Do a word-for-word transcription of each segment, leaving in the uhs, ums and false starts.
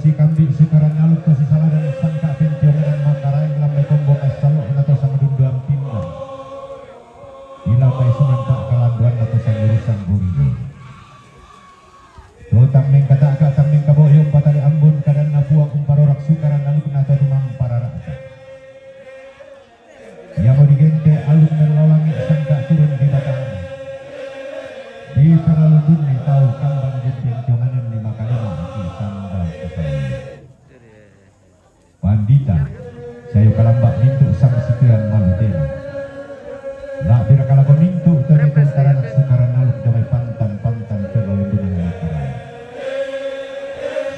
Sikambi' sukaran aluk to sisaladan sangka' pentionganan makaraeng lambai kombong assallo'na to sangdunduan pinggan. Ilambai sunan pa'kalanduanna to sangurusan borigo. To tang mengkata'ka' tang mengkabo'yo umpatali ambun kadanna Puang umparorak sukaran alukna to tumamparara'ka. Iamo digente' aluk mellao langi' sangka' turun di batana. Diparalundunni tau kamban den pentiongananni makalima' ki sanda kasalli. Pandita, sayo kalamba' mintu' sangsitean malutena. La'biraka lako mintu' to niton taranak sukaran aluk jomai pantan-pantan peralundunan makaraeng.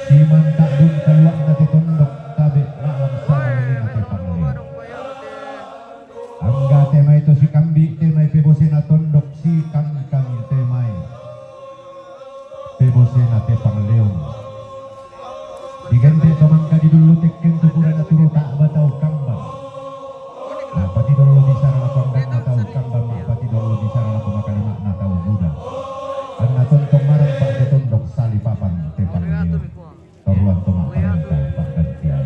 Simanta' dungkalua'na te tondok tabe' la'lang sama lelena te pangleon. Angga te mai to sikambi' te mai pebosena tondok, sikangkang te mai pebosena te pangleon. Digente' to mangka didullu tekken to purana turu ta'ba tau kamban. Ma'patidollo bisara lako angganna tau kamban, ma'patidollo bisara lako makalima'na tau buda. Anna tontong marang pa'de tondok salipapan te pangleon. Torroan to ma'parenta pa'gantian.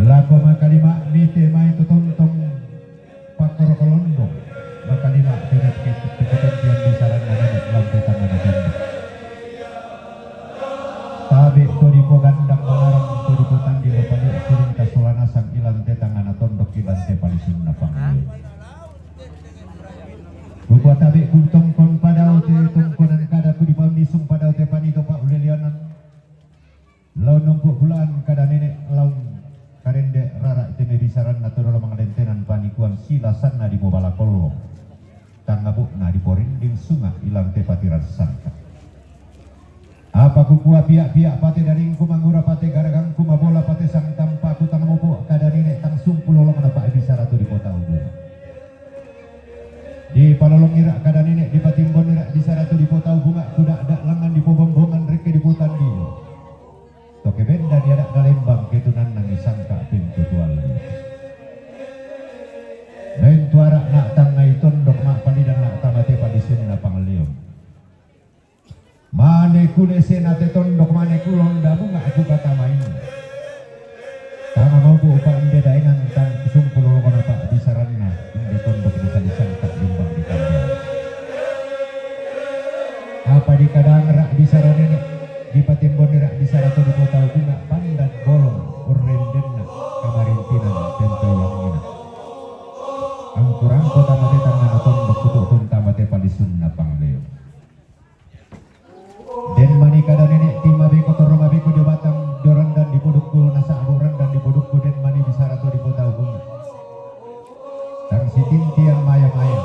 Lako makalima'mi te mai to tontong pakkoroko londong, makalima' te mai peketen tiang bisaranna nene' lampe tangana tondok. Tabe' to dipogandang malarang to dipotandilo pale' siringka sola nasang ilan te tangana tondok ilan te palisunna pangleon. Kukua tabe' kutongkon padao te tongkonan kada kudipaunnisung padao te panito pa'ulelianan. Laun nompo' bula'an kada nene' laun karende' rara' te mai bisaranna to dolo manglentenan panikuan silasanna dipobala kollo. Tangabu'na diporinding sunga' ilan te patiran sangka'. Apa kukua pia'-pia' pate daningku, mangura pate garagangku, mabola pate sangtampaku, tang mopo' kada nene' tang sumpu lolongna pa'bisara to dipotau bunga'. Dipalolong ira' kada nene', dipatimbon ira' bisara to dipotau bunga', kuda'da' langngan dipobombongan rekke dipotandilo. To kebendan iada' nalembang ketunanna misangka' pintu tualli. Mentuara' na' tangngai tondok ma'palidan na' tamate palisunna pangleon. Mane kulesena te tondok, mane kulonda bunga' kukatamain. Tama mopo' upa' inde daengan tang kusumpu lolongna pa'bisaranna inde tondok disalisangka' lumbang di kandian. Apa dikadang ra' bisara nene', dipatimbon ra' bisara to dipotau bunga' pandan bolong urrendenna kamarintinan tempe ulangina. Angkurangko tamate tangana tondok kutu'tun tamate palisunna pangleon. Den mani kada nene' ti mabeko torro mabeko dio batang dio randan dipodukku nasa'bu randan dipodukku den mani bisara to dipotau bunga'. Tang sitintian maya-maya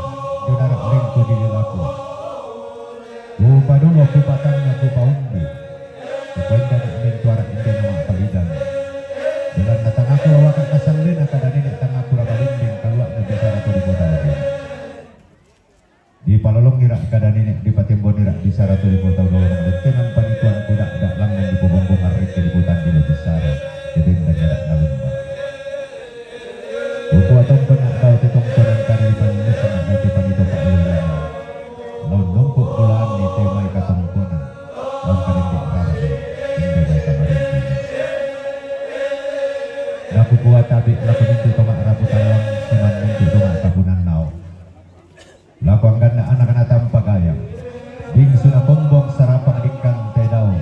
dio dara' lengko di lilaku. Kupadolo kupatanna kupaundi. Kupaindana' mentuara' indena ma'palidan. Belanna tangaku lawaka' kasallena kada nene' tangaku rabalinding kalua'na bisara to dipotau bunga'. Dipalolong ira' kada nene', dipatimbon ira' bisara to dipotau dolo manglentenan panikuan kuda'da' langngan dipobongbongan rekke dipotandilo bisara, kebendan iada' nalumba. Kukua tongkon a'dao te tongkonan kada dipannisang a'dao te panito pa'ulelian. Laun nompo' bolaanni te mai katongkonan, laun karende' rara' inde mai kamarintinan. Nakukua tabe' lako mintu' to ma'rapu tallang siman mintu' to ma'kapunan nao'. Lako angganna anak-anak tampagayang. Bingsu nakombong sarapang dikkan te dao.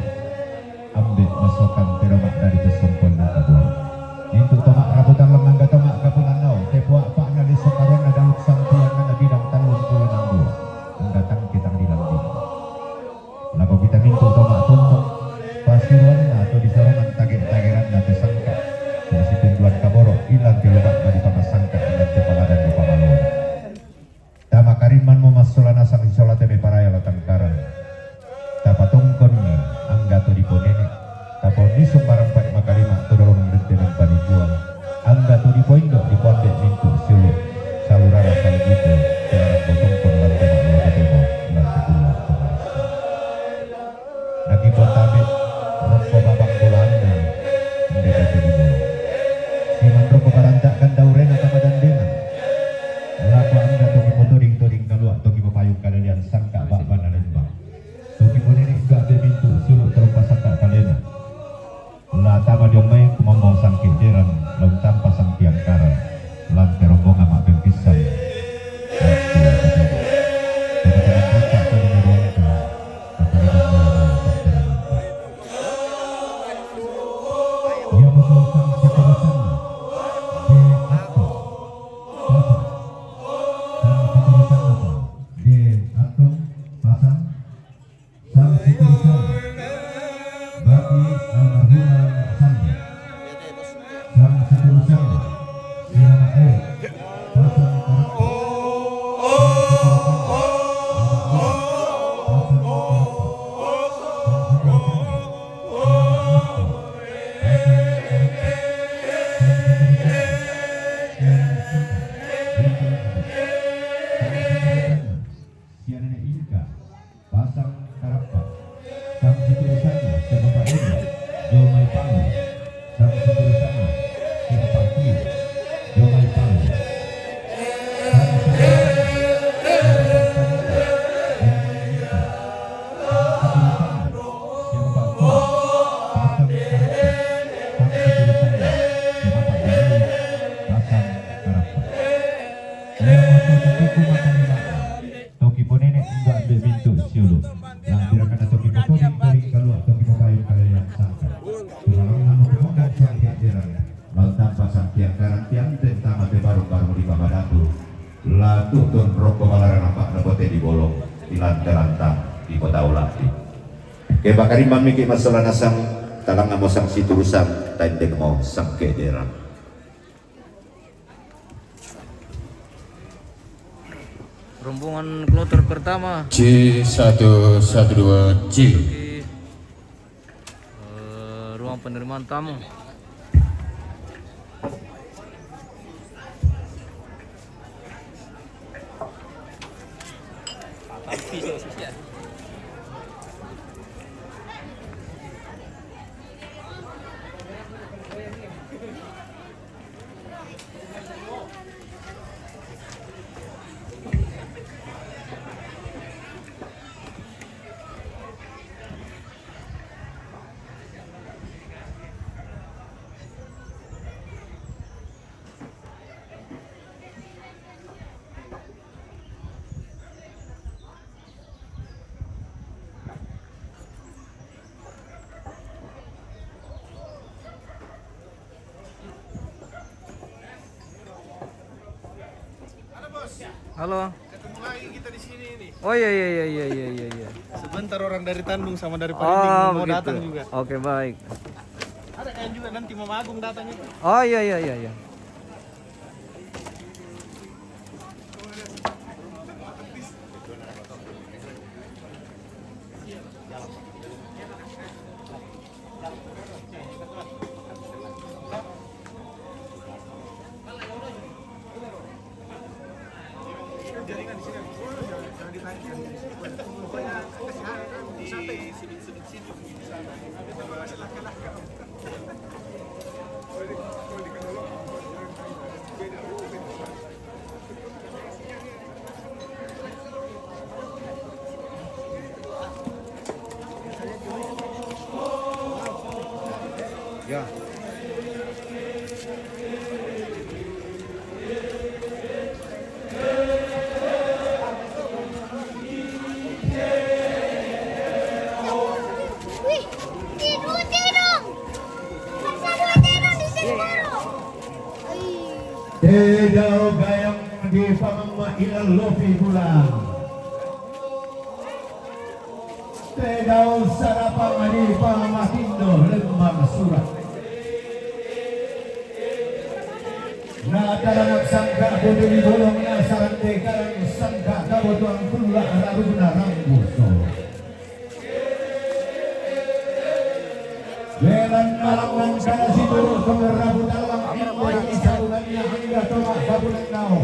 Inka, Pasang Karappa. Sang siturusanna, Siapa Pak Edi, Jomai Palu. Sang siturusanna, Siapa Pak Kiu, Jomai Palu. Sang siturusanna, Siapa Pak Sanita, Jomai Inka. Sang siturusanna, Siapa Pak Kiu, Pasang Karappa. Sang siturusanna, Siapa Pak Edi, Pasang Karappa. Iya, moto tutuku mata lima. Toki ponene' ndo ambe' mintu' siulu'. Lantaran kata toki potoding-toding kalua' toki papayung kalaian sangka. Tulalanna mopomondang sangke' jerang. Lao tampa sangkiang karantiang tentama te barung-barung di papadatu. La tu'tun rokko balarang apa' napote di bolong, di lanta-lanta, di kota ulati. Ke pakarimmang miki' massola nasang, talangnga mo sang siturusan, taendeng mo sangke' jerang. Rombongan kloter pertama. C satu satu dua C. Masuki, eh, ruang penerimaan tamu. Halo, Bos. Halo. Ketemu lagi kita di sini ini. Oh, iya, iya, iya. Sebentar orang dari Tandung sama dari Parinding mau datang juga. Oke, baik. Ada kan juga nanti Mama Agung datang itu. Oh, iya, iya, iya, iya. Ya. Wih, tidur, tidur. Masa dua tidur di sini baru? Te dao gayang di pamamma ilal lopi bulan. Te dao sarapang di pamamma tindo lembang surat. Na taranak sangka bodo di bolong na sarante karang sangka kabotuang kulla' raruna rambu solo. Belanna langngan kana situru' to merrabu tallang, inde sarunanna angga to ma'pabunannao.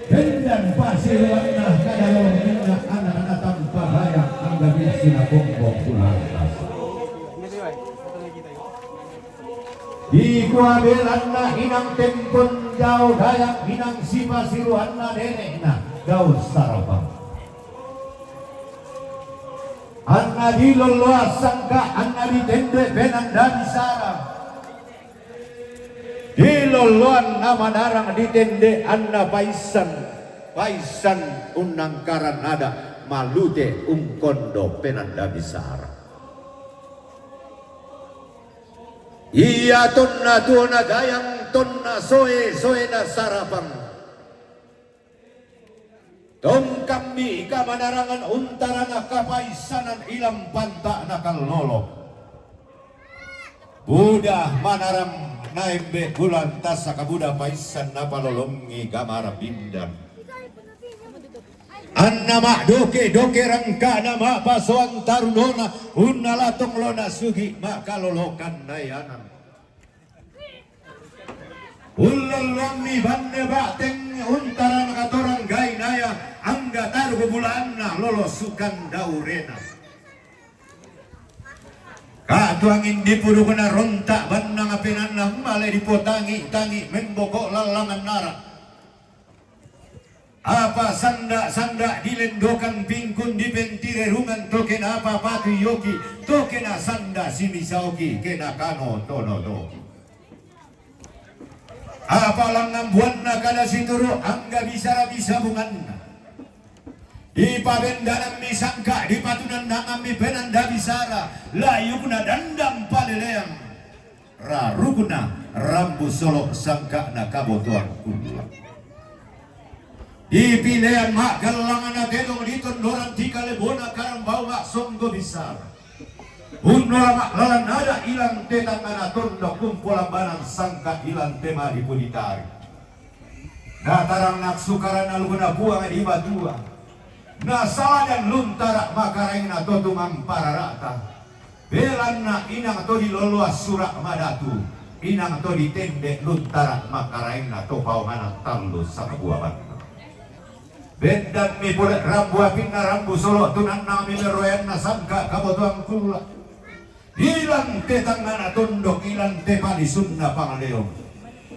Bendan pasiruanna kada lao minna ana' natampa bayang angga biasina bombong bulan rasa. Dikua belanna inang tempon dao gayang inang sipasiruanna nene'na dao sarapang. Anna dilolloa sangka, anna ditende penanda bisara. Dilolloanna manarang ditende anna paissan, paissan unnangkaran ada malute ungkondo penanda bisara. Ia tonna tuona gayang tonna soe-soena sarapang. Tongkammi ika manarangan untarana kapaissanan ilang panta'na kallolo. Buda manarang naembe bulan tassaka buda paissan napalolongi gamara bindan. Anna ma'doke-doke rangka'na ma'pasoan tarunona unnala tonglona sugi ma'kalolokan naeanan. Ullolloammi banne ba'teng untara nakatorang gainaya, angga taru bulaanna lolo sukan daurena. Katuangin dipudukna ronta bannang apenanna male dipotangi-tangi memboko lallangan nara. Apa sanda-sanda dilendokan pingkun dipentire rungan to kena apa patu yoki, to kena sanda simisaoki kena kano tono toki. Apa langngan buanna kada situru angga bisara bisa bunganna. Dipabendanammi sangka dipatunannangammi penanda bisara, layukna dandang paleleang. Rarukna rambu solo sangka'na kabotoang kulla. Dipilean ma'gallangana tedong ditondoran tika lebona karambau ma'songgo bisara. Unnola ma'lalan ada ilang te tangngana tondok kumpolambanan sangka ilang te ma'dipuditari. Natarang naksukaran alukna Puang di batua. Nasaladan luntara makaraengna totungang parara'ta. Belanna inang to diloloa sura madatu, inang to ditende luntara makaraengna to paonganan tallu sangbuabanna. Bendanmi pole rambu apinna rambu solo tunannangmi meroeanna sangka kabotoang kulla. Ilang te tangngana tondok, ilang te palisunna pangleong.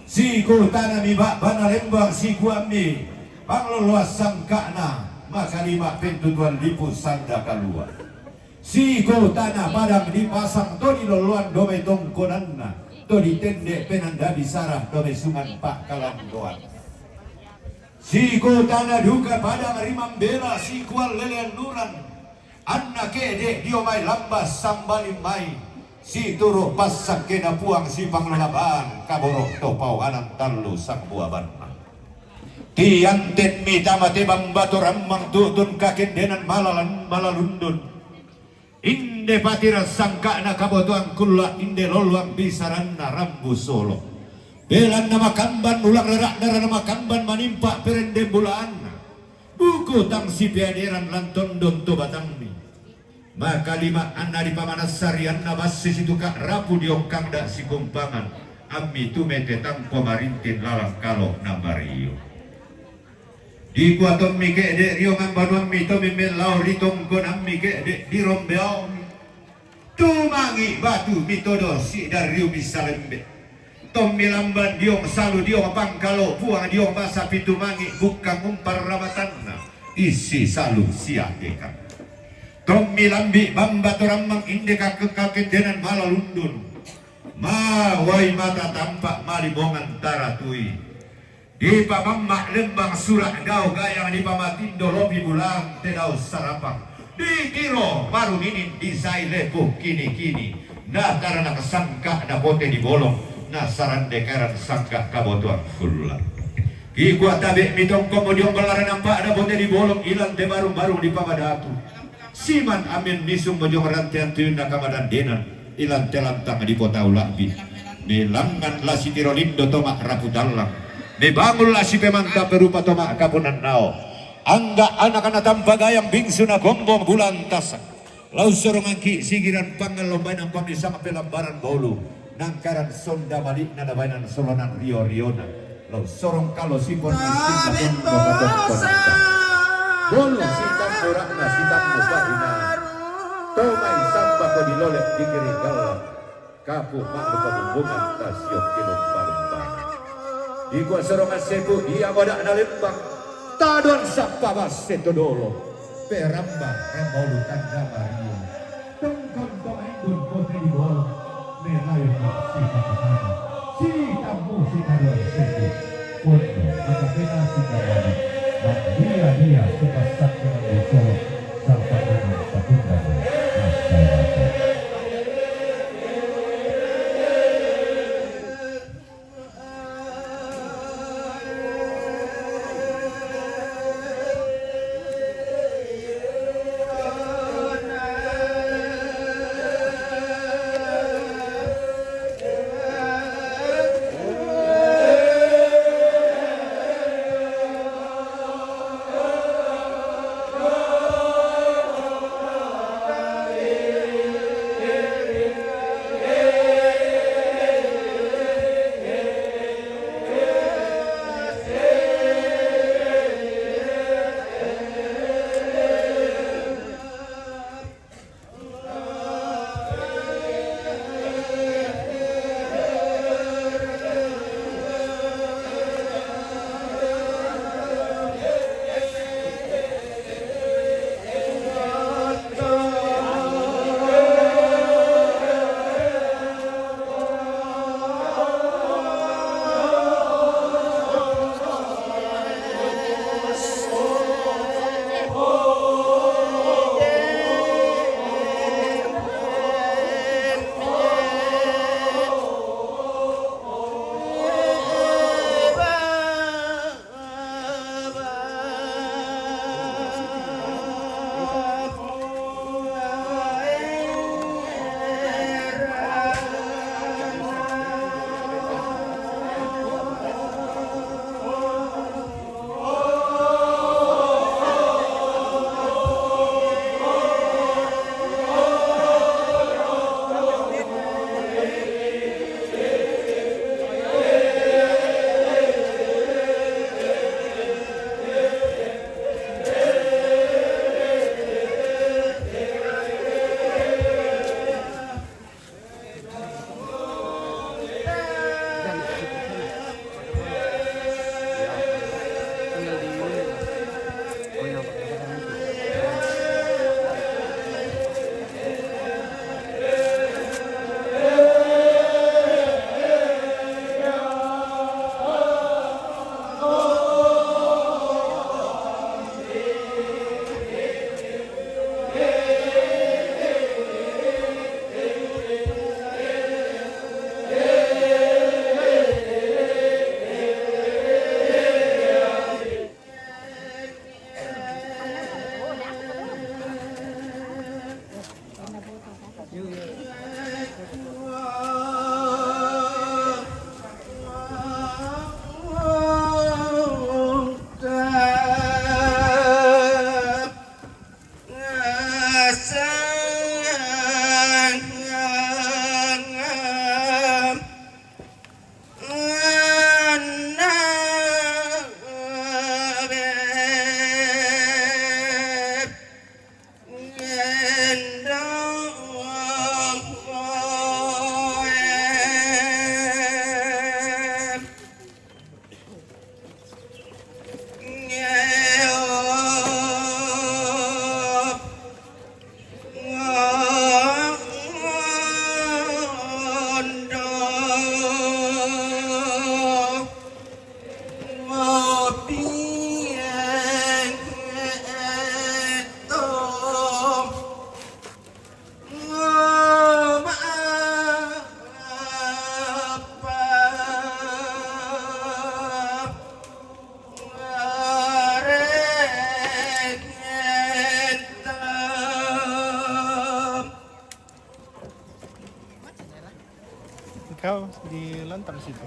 Sikutanami ba'bana lembang sikuammi pangloloas sangka'na makalima pentutuan lipu sanda kalua. Sikutana padang dipasang to diloloan dome tongkonanna, to ditende penanda bisara dome sungan pa'kalandoan. Sikutana duka padang rimambela sikuan lelean nuran. Anna ke'de dio mai lamba sambalin mai, situru passakkena Puang sipanglolabang kaboro to paonganan tallu sangbuabanna. Tiantenmi tama te bambato rammang tutun kakendenan malalan malalundun. Inde patira sangka'na kabotoang kulla inde loloang bisaranna rambu solo. Belanna makamban ulang rara'na rana makamban manimpa perendeng bulaanna. Buku tang sipeaderan lan tondon to batangmi. Makalima anna dipamanassa ri anna bassi situka rapu diongkang da sikumpangan. Ammi tumete tangko marintin lalang kalo nambario. Dikua tommi ke'de riongang banuammi tommi mellao ritongkonammi ke'de dirombeaomi. Tumangi batu mitodo si'da riumi salembe. Tommi lamban diong salu diong pangkalo puang diong masa pitu mangi bukkang umparramatanna isi salu siatekan. Tommi lambi bamba torammang inde kakekkakendenan mala lundun. Ma wai mata tampa malimongan taratui. Dipamamma lembang sura dao gayang dipamatindo lopi bulang te dao sarapang. Ditiro maruninin disai lepu kini-kini. Na karana sangka na bote di bolong. Na sarande karan sangka kabotoang kulla. Kikua tabe mitongko modiong balaran ampa na bote di bolong ilan te barung-barung dipamadatu. Siman amin misung mojong rantean tuyunna kamadandenan ilan telantang di kota ula'bi. Melangan la sitiro lindo toma rapu tallang. Mebangun la sipemanta perupa toma kapunan nao. Angga anak-anak tampa gayang bingsu na gombong bulan tasak. Lau sorongangki sigiran pangan lombainang pamisang pelambaran bolu. Nangkaran sonda malikna nabainan solonan rio-riona. Lau sorong kalo sipon masinna pun kotong konata. Bolu sitambu rakna sitambu pahina. Tomai samba ko dilolek dikiri galla. Kapu maklu pabumbungan tasiok kilung palumbana. Dikua sorong asepu dia badak na lembang. Tadon sappa basse to dolo. Peramba ramba ulu tanda mario. Tongkon to maindun kote di bolo. Melayu na sita katana. Sita musi kadua seki. Kondo maka kena sita wadi. Dia dia suka sakti na di solo. Sampai dengan patunda. Nah, saya rasa. Di lantar situ.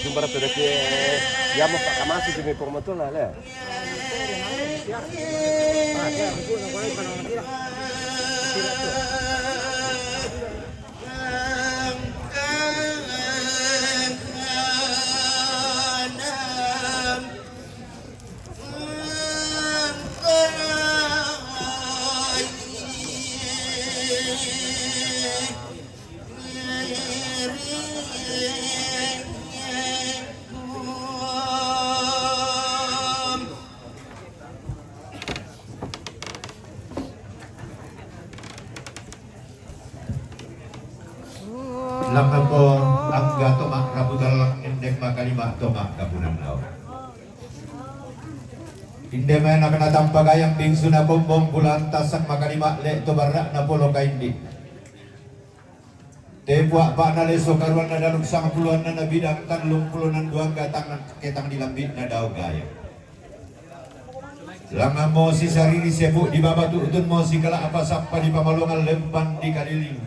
Jumpa tu deke ya mo pa kamasi jumi promotor na le. Langa po angga tomak rabu dalang endek makalima tomak kabunan au. Inde mai na kena tampa gayang bingsu na kombong bulan tasak makalima lek to barak na polo kaindi. Tepuak pak na leso karuan na daluk sanga puluan na bidang tan lung pulunan duang gatang ketang di lambik na dau gayang. Langa mo si sariri sepuk di babatu utun mo si kalak apa sapa di pamalongan lempan di kaliling.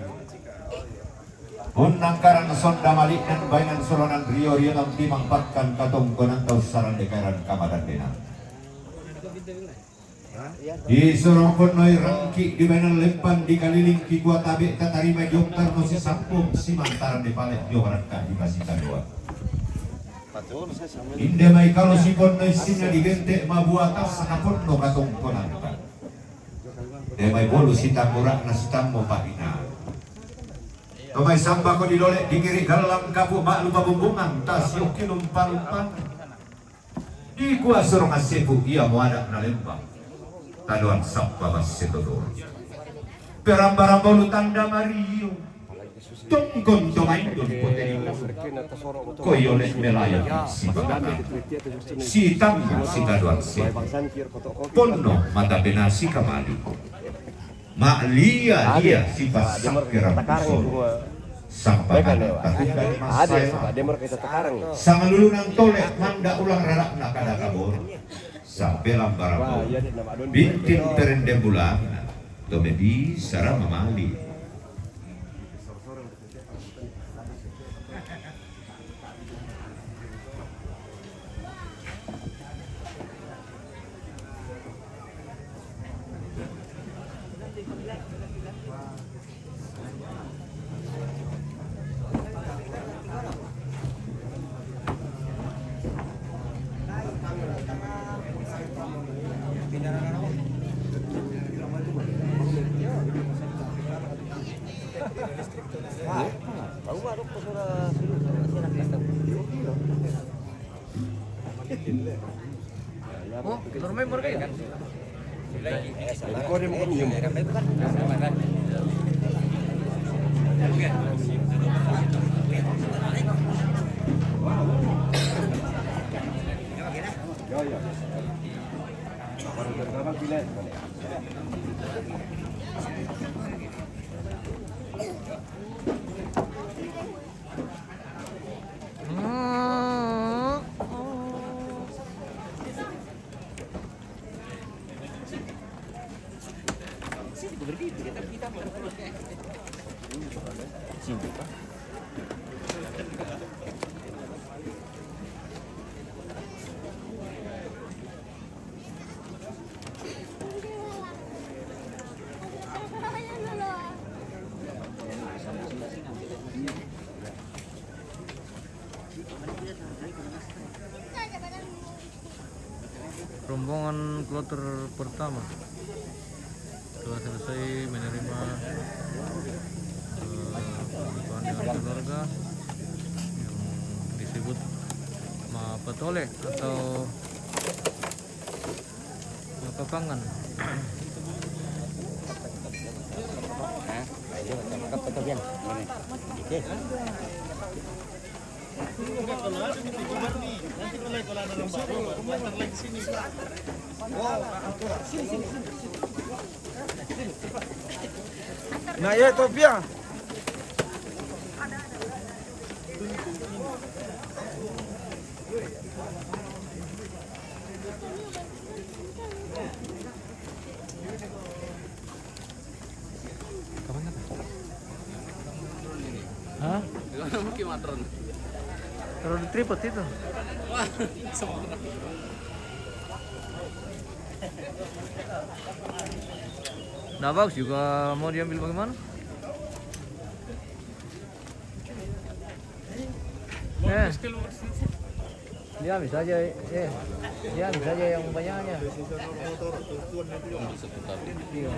Pun nangkaran sonda malik nan bainan solonan rio rio nan timang pakkan katongkonan tau saran dekaran kamadan denang. Di sorong pon noi rangki di bainan lempan di kaliling ki kua tabe tatarima jongkar no si sampung si mantaran di palek jongkar ka di pasita doa. Inde mai kalo si pon noi sina di gentek mabua tas sakapon no katongkonan ka. Inde mai bolu si tangurak na si tammo pakina. Tomai samba ko di lolek di kiri galang kapu mak lupa bumbungan tas yoki lumpa lumpa. Di kua sorong asepu ia mo adak na lembang. Tadoan sabba basse todoro. Peramba-ramba ulu tanda mario. Tongkon to maindon poteri ulu. Koyo lek melayo si bagana. Si tambu si tadoan sepu. Ponno mata pena si kamali. Mak lia lia si pasak keram solo. Sampai anak tatunda di masai. Sama lulu nang tolek manda ulang rarak na kada kabor. Sampai lambar abor. Bintin perendem bulan. Tomedi sara mamali. Rombongan kloter pertama telah selesai menerima, eh, kebutuhan dengan keluarga yang disebut mapatole atau mapapangan. Nah, ya, Topia. Kapan, kapan? Hah? Gimana mungkin matron? Taruh di tripod itu. Wah, semua. Nah, bagus juga, mau diambil bagaimana? Eh. Diambil saja, eh. Diambil saja yang banyaknya. Iya.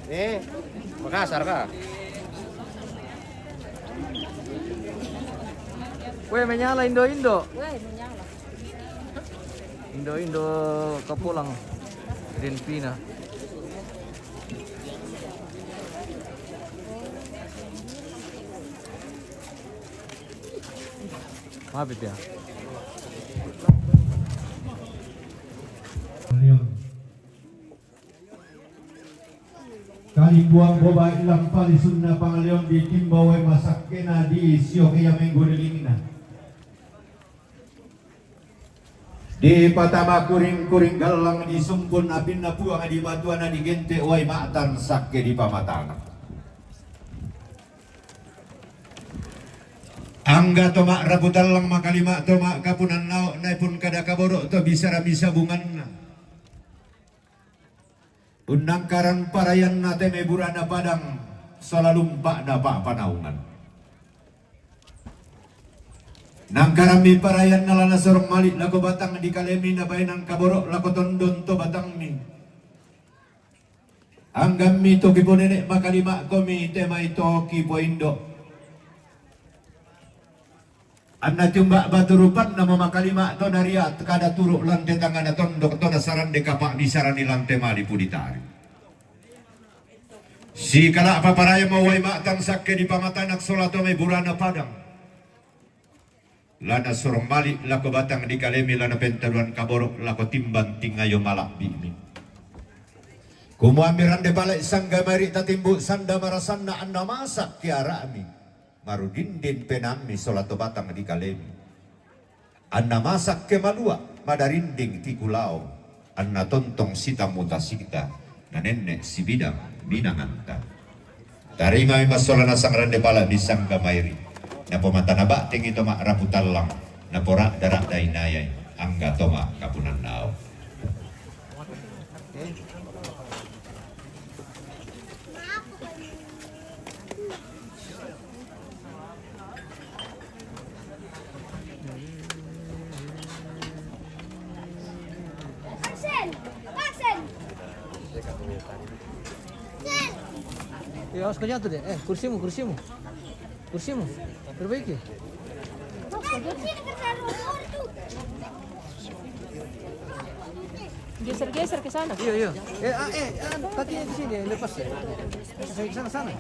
Eh, Makassar kah? Weh, menyala Indo-Indo. Weh, menyala. Indo-Indo kapulang. Rin Pina. Maaf ya. Kalimbuang boba ilang palisunna pangaleon di timbawai masakkena di sioke ya menggo lilingna. Di patama kuring-kuring gallang di sumpun apinna puang di matuana di gente wai ma'tan sakke di pamatana. Angga to ma'rapu tallang makalima to ma'kapunan nao naipun kada kaboro to bisara misabunganna. Unnangkaran parayanna te mai burana Padang sola lumpa'na pa'panaungan. Nangkarammi parayanna la nasorong mali lako batang di kalemi nabainang kaboro lako tondon to batangmi. Anggammi to kiponene makalima komi te mai to kipoindo. Anna tiumba batu rupanna mamakalima to nariat kada turu lante tangana tondok to nasarande kapa misarani lante mali puditari. Sikala paparaya mawai ma'tan sakke di pamatanak sola to mai burana Padang. Lana surong mali lako batang di kalemi lana pentaduan kaboro lako timbang tingayo malabbi'mi. Kumuammi rande pale sangga mari tatimbu sanda marasanna anna masak kiara'mi. Marudindin penammi sola to batang di kalemi. Anna masak ke malua, madarinding tikulao, anna tontong sitamu tasita, nanenne sibidang minanganta. Tarimami massola nasang rande pala di sangga mairi, napomatana batting ito ma'rapu tallang, naporadda-radda inayai, angga toma kapunannao. Ya, awas kau jatuh deh. Eh, kursimu, kursimu. Kursimu. Perbaiki. Geser-geser ke sana. Iya, iya. Eh, ah, eh, ah, kakinya di sini, lepas ya. Ke sana, sana.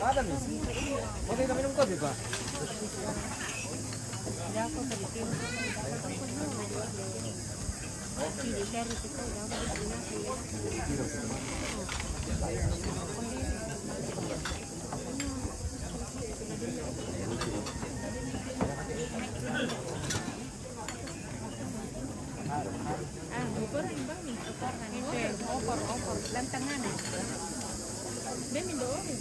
Ada, Miss. Mau kita minum kopi, Pak? Ah, opor, Bang, nih, opor, kan? Itu, opor, opor. Lantangan, eh. Dia minum, eh.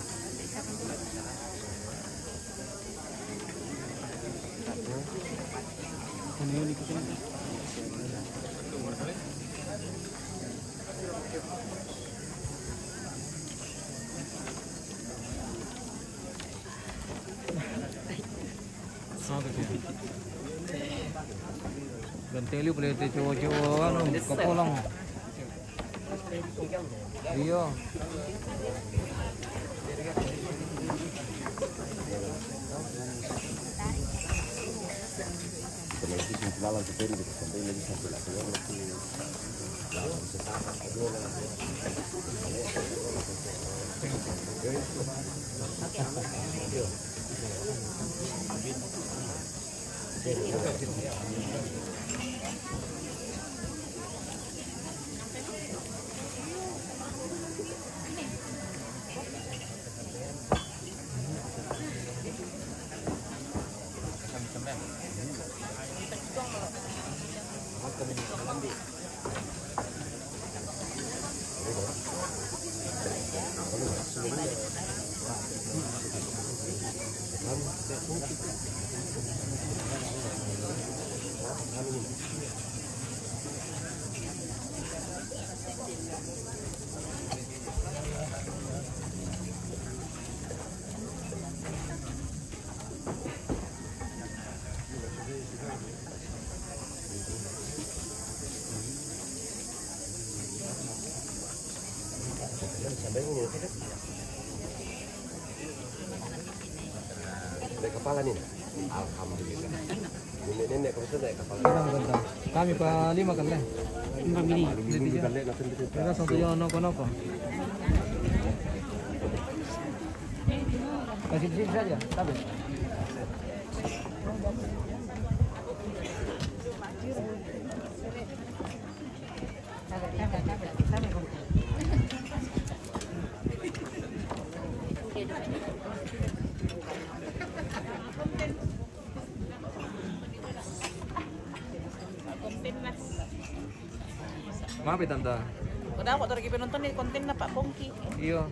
Ganteng liu pale te cowok-cowok anu, kapolang. Iya. Ada kepala nih. Alhamdulillah. Nenek-nenek, kamu sudah kepala. Kami pa lima kali. Lima mini. Kita langsung tujuh noko-noko. Kasih di sini saja, tapi. Maaf ya, Tante. Udah, aku tadi penonton di konten apa, Pongki? Iya.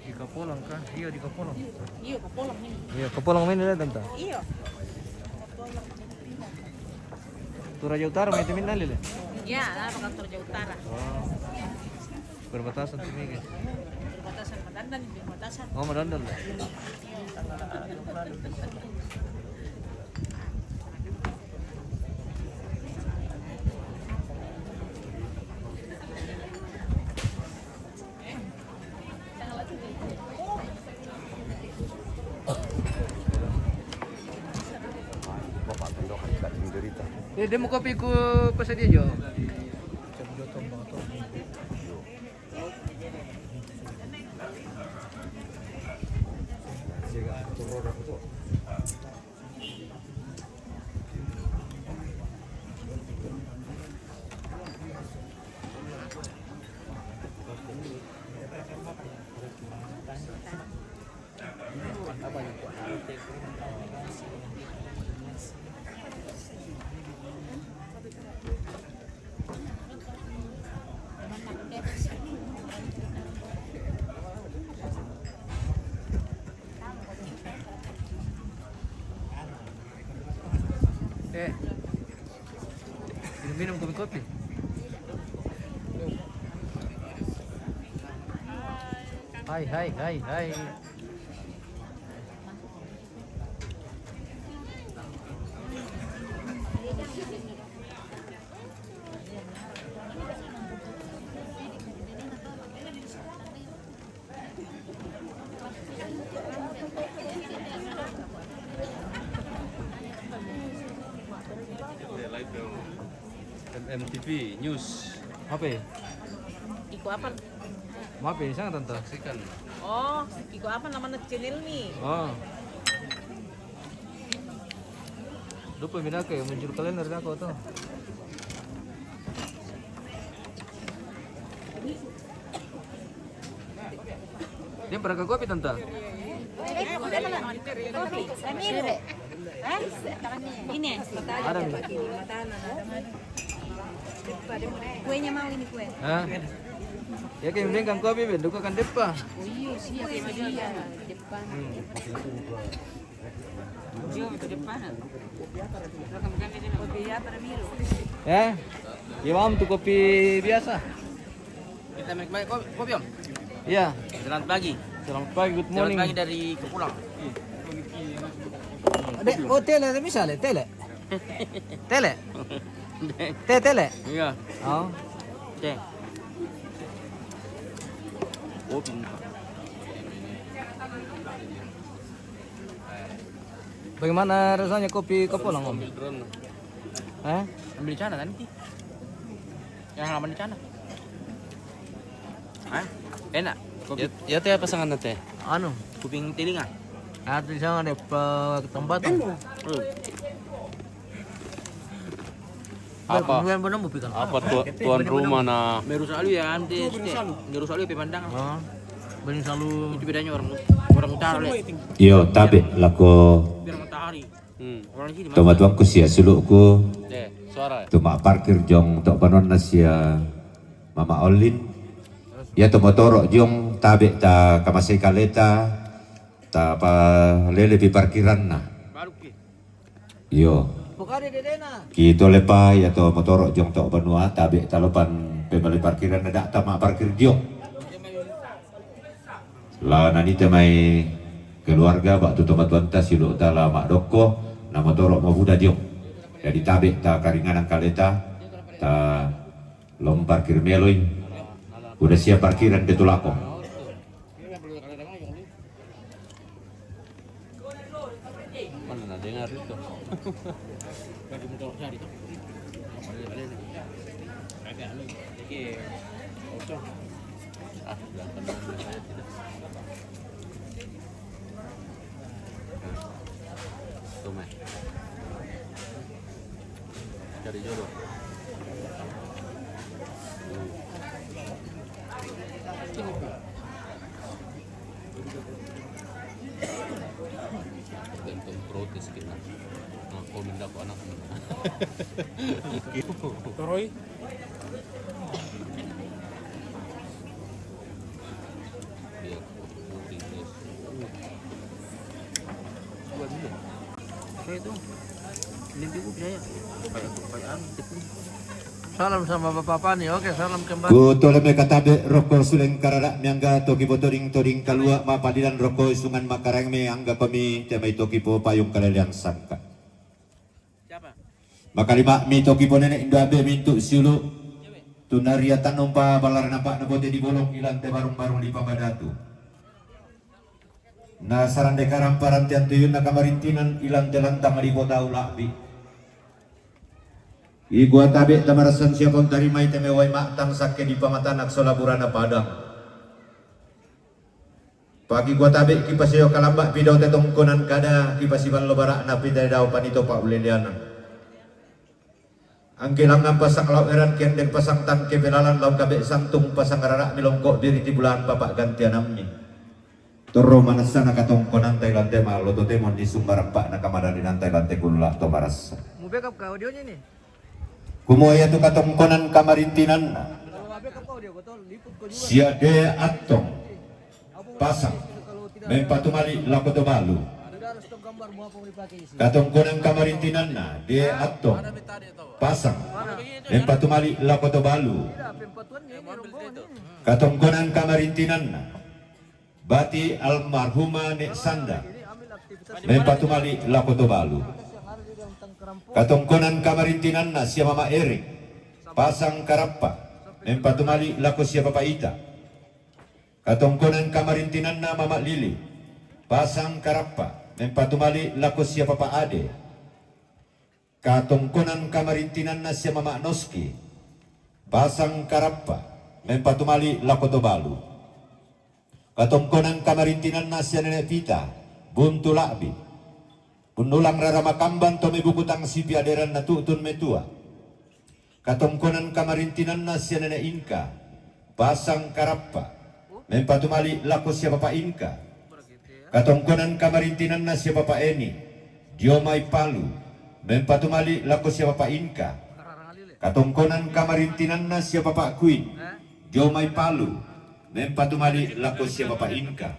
Di Kapolang kah? Iya, di Kapolang. Iya, Kapolang ini. Iya, Kapolang ini, Tante. Iya. Toraja Utara, mai temin nali le. Ya, apa kantor Jawa Utara. Oh. Perbatasan tuh, Mega. Perbatasan Madandan, perbatasan. Oh, Madandan. Eh, dia mau kopi ku pesan dia, Jo. Eh, minum-minum kopi-kopi. Hai, hai, hai, hai. M M T V News. Apa ya? Iko apa? Maaf ya, sana, Tante. Saksikan. Oh, iko apa nama channel ni? Oh. Lupa mi na ke muncul kalender na ko to. Dia pernah ke kopi, Tante? Kopi. Sambil. Hah? Ini. Ada mi. Kuenya mau ini kue. Hah? Ya, kayak bilang kan kopi, Ben. Duka kan depa. Oh, iya, siap. Iya, depan. Hmm. Yo, ke depan. Eh, ya, Om, tuh kopi biasa. Kita menikmati ko-, kopi, Om. Iya. Selamat pagi. Selamat pagi, good morning. Selamat pagi dari Kepulang. Dek, oh, tele, bisa le, tele. Tele. Teh, tele. Iya. Oh. Teh. Kopi. Bagaimana rasanya kopi Kepulang, Om? Sambil drone. Hah? Ambil sana nanti. Yang halaman di sana. Hah? Enak. Kopi. Ya, ya, teh, apa sangan teh? Anu. Kuping telinga. Anu, di sana ada pe-, tempat. Hmm. Apa? Apa tu-, tuan rumah na? Merusak alu ya, nanti. Merusak alu pemandangan. Oh. Itu bedanya orang, orang utara, le. Iyo, tabe lako. Biar matahari. Hmm. Orang sini. Tomatuangku sia suluku. Eh, suara. Tu ma parkir jong tok banuan na sia Mama Olin. Ya, tomotoro jong tabe ta kamasai kaleta, ta palele pi parkiranna. Baru ki. Iyo. Ki tole pa, ya, tomotoro jong tok banua, tabe talopan pemali parkiran, ada ta ma parkir jong. La nanite mai keluarga, bak tu tomatuanta silu ta la ma dokko, na motoro mabuda jong. Jadi tabe ta karinganan kaleta, ta lom parkir meloi. Udah siap parkiran de tulako. Mana na dengar itu? Bagi motor cari tu. Agak anu. Okey. Oke. Ah, belakang saya tidak. Nah. Tu, mai. Cari jodoh. Gantung protes kita. Nah, kau minta ke anak. Toroi. Dia putih terus. Buat dia. Saya tu. Mimpi ku percaya. Kayak, kayak anu, tepung. Salam sama Bapak Pani. Oke, salam kembali. Ku tole me katabe roko suleng karara miangga toki potoding toding kalua mapadilan roko isungan makarang me angga komi temai toki po payung kaleliang sangka. Makalima mi toki po nene indo abe mintu siulu. Tunaria tanumpa balar napa nabote di bolong ilan te barung-barung di pamadatu. Na sarande karamparan tian tuyun na kamarintinan ilan te lantang di potau labi. Igua tabe tamarasan siapon tarimai temewai matang sakke di pamatanak sola burana padang. Pagi gua tabe kipaseyo kalamba pidau tetongkonan kada kipasiballo barak na pite dau panito pa uleleanan. Angke langan pasang lau eran kendek pasang tangke pelalan lau kabe santung pasang rarak milongkok biri ti bulan papak gantianammi. Torro manassa na katongkonan tai lante malo totemo ni sumbarampak na kamadalinanta ilante kulla to marassa. Mu backup ka audionya ini? Kumua ia tu katongkonan kamarintinanna. Sia de attong pasang mempatumali lako to balu. Katongkonan kamarintinanna de attong pasang mempatumali lako to balu. Katongkonan kamarintinanna bati almarhuma ne sanda mempatumali lako to balu. Katongkonan kamarintinanna sia mama Erik pasang karappa mempatumali lako sia papa ita. Katongkonan kamarintinanna mama Lili pasang karappa mempatumali lako sia papa ade. Katongkonan kamarintinanna sia mama Noski pasang karappa mempatumali lako to balu. Katongkonan kamarintinanna sia nene Pita buntu labi. Unnulang rara makamban to mebukutang sipiaderan na tutun metua. Katongkonan kamarintinanna sia nene Inka pasang karappa mempatumali lako sia papa Inka. Katongkonan kamarintinanna sia papa Eni dio mai palu mempatumali lako sia papa Inka. Katongkonan kamarintinanna sia papa Kuin dio mai palu mempatumali lako sia papa Inka.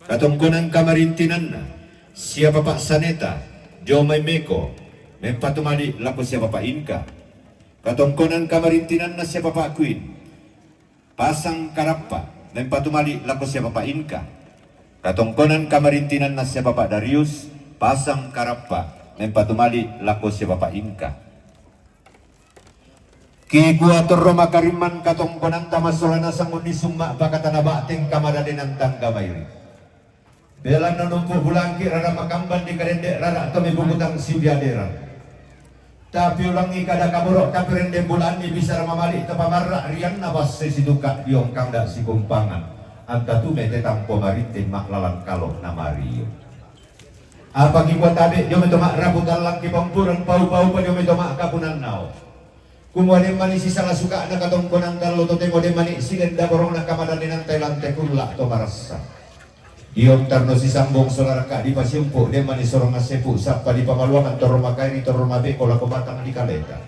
Katongkonan kamarintinanna sia papa Saneta dio mai meko mempatumali lako sia papa Inka. Katongkonan kamarintinanna sia papa Kuin pasang karappa mempatumali lako sia papa Inka. Katongkonan kamarintinanna sia papa Darius pasang karappa mempatumali lako sia papa Inka. Kikua torro makarimman katongkonanta massola nasang unnisung ma'pakatana ba'teng kamadadenan tangga mairi. Belanna numpu bulangki rara makamban di kadende rara to mebukutang sipiaderan. Tapi ulangi kada kaboro kapirende bulanni bisara mamali tapamarra rianna basse situka diongkang da sikumpangan. Anta tu mete tampo marinting ma'lalan kalo na mario. Apa kikua tabe dio meto ma'rapu tallang kipampuran pau-pau pa dio meto ma'kapunannao. Kumua demmani sisala suka'na katongkonan tallo totemo demmani silenda borongna kamadalinanta ilante kulla to marassa. Diong tarno sisambong sola rakka dipasiumpu demmani sorong assepu sappa dipamaluangan torro makairi torro mabeko lako batang di kaleta.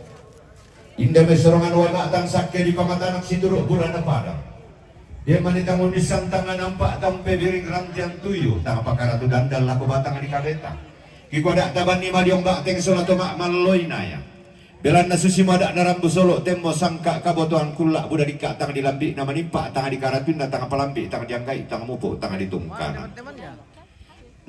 Inda me sorongan wai ma'tang sakke dipamatanak situru burana padang. Demmani tang unnissan tang nampa tang pebiring rantian tuyu tang pakaratu dandan lako batang di kaleta. Kikua da tabanni madiong ba'teng sola to ma'malloi naya. Belanna susi mada narambu solo temmo sangka kabotoan kulla buda dikka tang dilambi na manimpa tang dikaratuinna tang palambi tang dianggai tang mupu tang ditungkana.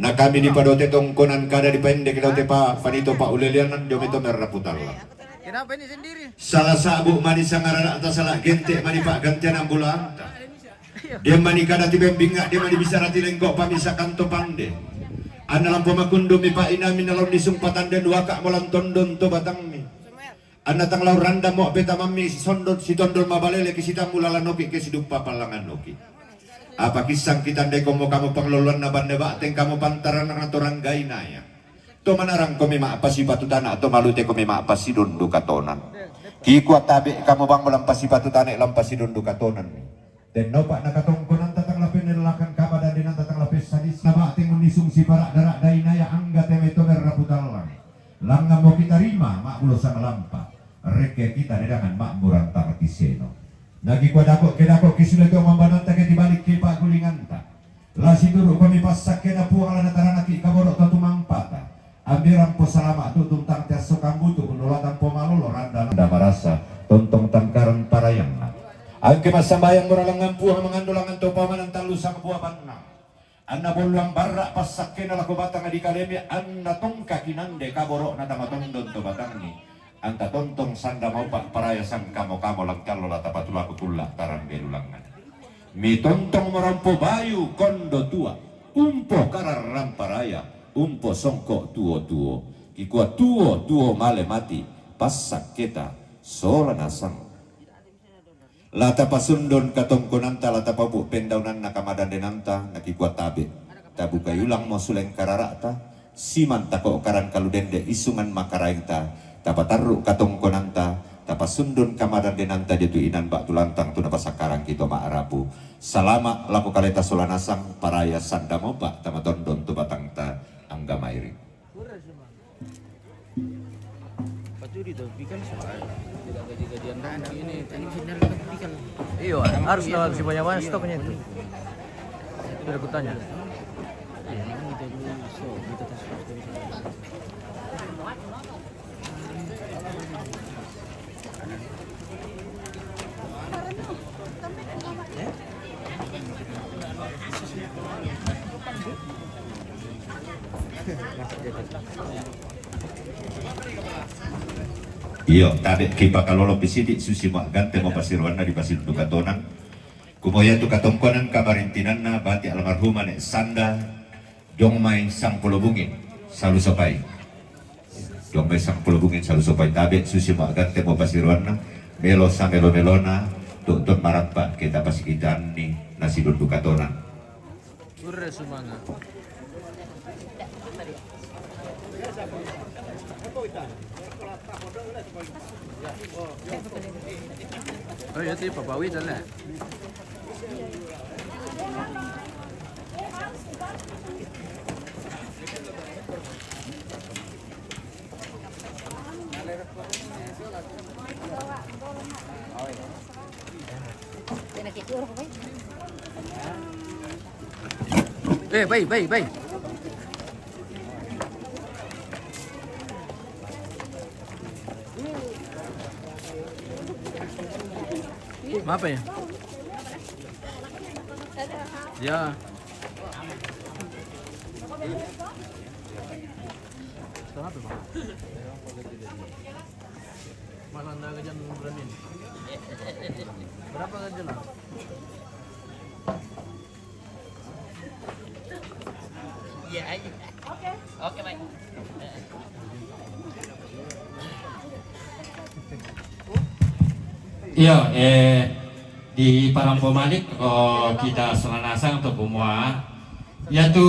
Na kami dipadote tongkonan kada dipendek daute pa panito pa ulelianan dio meto merrapu tallang. Kenapa ini sendiri? Sala sabu mani sangarana tasala gente mani pa gantian ambulanta. Dia mani kada tibembinga dia mani bisara tilengko pamisakan to pande. Anna lampo makundumi pa inami nalon disumpatan den waka molan tondon to batangmi. Anna tang lau randa mo petamammi sondon sitondon mabalele ki sitamu lalanoki ke siduppa pallangannoki. Apa kissang kitandai komo kamu pangloloanna banne ba'teng kamu pantaranna to ranggainaya. To manarang komi ma'pasipatu tana to malute komi ma'pasidondu katonan. Kikua tabe kamu bang molan pasipatu tana lampa sidondu katonan. Tennopa nakatongkonan tatang lapenellakan kaba dan denang tatang lapessadis naba'teng unnisung sipara dara dainaya angga teme to merrapu tallang. Langngan mo kitarima ma'bulo sanglampa. Rekke kita dedangan ma'murang tama kiseno. Nagikua dako ke dako kisule to mambananta ke tibalik ke pa'gulinganta. La situru komi passakkena Puang la nataranaki kaboro to tumampata. Ambiran po salama' tu'tungtang te asso kambutu', nulatan po malolo randa nanda marasa, tontong tangkaran parayanna. Angke massambayang mora langngan Puang mangando langngan to pamanang tallu sangbuabanna. Anna bolluang barra' passakkena lako batang di kaleme, anna tongka kinande kaboro'na tama tondon to batangngi. Anta tontong sanda maupa' paraya sangkamo-kamo langkallo la tapatulaku kulla' tarang belulangngan. Mitontong morampo bayu kondo tua, umpo kararrang paraya, umpo songko' tuo-tuo, kikua tuo-tuo male mati, passakketa sola nasang. La tapasundun katongkonanta, la tapabu' pendaunanna kamadandenanta, nakikua tabe'. Tabukai ulangmo suleng karara'ta, simang tako' karang kalu dende isungan makaraengta, tapatarru' katongkonanta, tapasundun kamadandenanta dio tu inan ba'tu lantang tu napasakkarangki to ma'rabu. Salama' lako kaleta sola nasang, paraya sanda maupa' tama tondon tu batangta angga mairi'. Pacuri tuh, pikal soal. Tidak gaji-gajian tanah ini, ini benar kan pikal. Iyo, harus lawan si Boyawan stoknya itu. Sudah kutanya. Iya, ini kita dulu, so, kita tes. Iyo, tabe' kipakalolopi sidi' susi ma'gante mo pasiroanna di pasinduka tonang. Kumua iatu katongkonan kamarintinanna bati' almarhumah ne' sanda, Dong mai sangpulo bungin salu sopai. Dong mai sangpulo bungin salu sopai tabe' susi ma'gante mo pasiroanna, melo samelo-melona tu'tun marampa' kita pasikitaanni na sidunduka tonang. Purre sumanga. Oh iya, ti papawi tale. Eh, bai, bai, bai. Apa ya? Ya. Setengah tuh, Bang. Mas, anda gajian bulanin? Berapa gajian, Bang? Iya aja. Oke. Oke, baik. Iyo, eh, di parampo malik, oh, kita solanasang to kumua. Iatu